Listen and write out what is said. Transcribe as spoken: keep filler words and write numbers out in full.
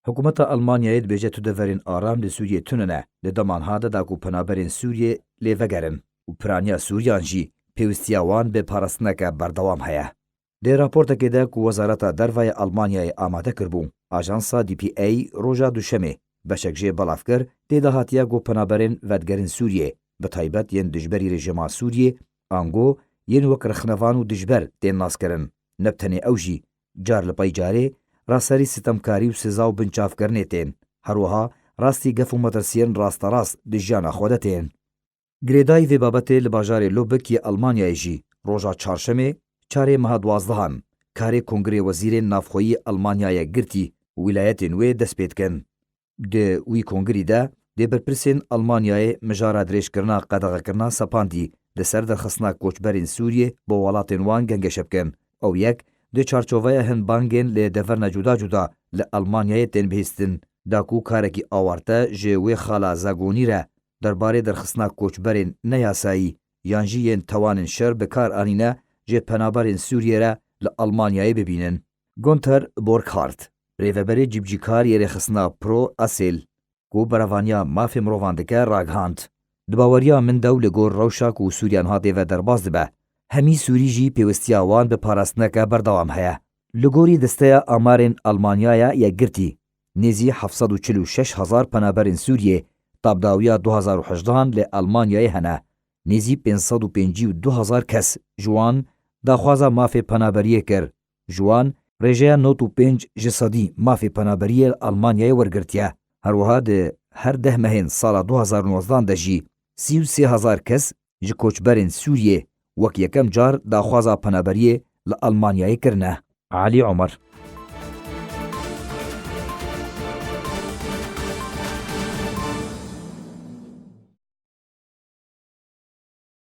Hikûmeta Almanyayê dibêje tu deverên aram li Sûriyê tune ne, di dema niha de da ku penaberên Sûriyê lê vegerin û piraniya Sûriyan jî pêwistiya wan bi parastineke berdewam heye. Di raportekê de ku Wezareta Derve ya Almanyayê amade kiribû, ajansa D P A roja Duşemê beşek jê belav kir, tê de hatiye ku penaberên vedigerin Sûriyê, bi taybet yên dijberî rejîma Sûriyê, ango yên wek rexnevan û dijber tên naskirin. Ne bi tenê ew jî, car li pey carê raserî sitemkarî û siza û binçavkirinê tên. Her wiha rastî gef û metirsiyên rasterast di jiyana xwe de tên. Girêdayî vê babetê li bajarê Lubek yê Almanyayê jî roja çarşemê çarê meha duwazdehan karê Kongirê Wezîrên Navxweyî Almanyayê girtî û wîlayetên wê dest pê dikin. Di wî kongirî de dê berpirsên Almanyayê mijara dirêjkirina qedexekirina sepandî di ser derxistina koçberên Sûriyê bo welatên wan gengeşe bikin. Ew yek di çarçoveya hin bangên li deverna cuda cuda li Almanyayê tên bihîstin, da ku karekî awarte ji wê xala zagonî re derbarê derxistina koçberên neyasayî yan jî yên tewanên şer bi kar anîne ji penaberên Sûriyê re li Almanyayê bibînin. Gunther Borchardt, rêveberê cîbicîkar yê rêxistina Pro Asêl, ku berevaniya mafê mirovan dike, ragihand. Di baweriya min de û li gor rewşa ku Sûriya niha tê ve derbas dibe, hemî Sûrî jî pêwistiya wan bi parastineke berdewam heye. Li gorî Desteya Amarên Almanyaya Yekgirtî, nêzî heft sed û çil û şeş hezar penaberên Sûriyê tabdawiya du hazar û hejdehan li Almanyayê hene. Nêzî pênc sed û pêncî û du hezar kes ji wan daxwaza mafê penaberiyê kir. Ji wan rêjeya nod û pênc ji sedî mafê penaberiyê li Almanyayê wergirtiye. Her wiha di her deh mehên sala du hazar û nozdehan de jî sî û sê hezar kes ji koçberên Sûriyê wek yekem car daxwaza penaberiyê li Almanyayê kirine. Elî Omer,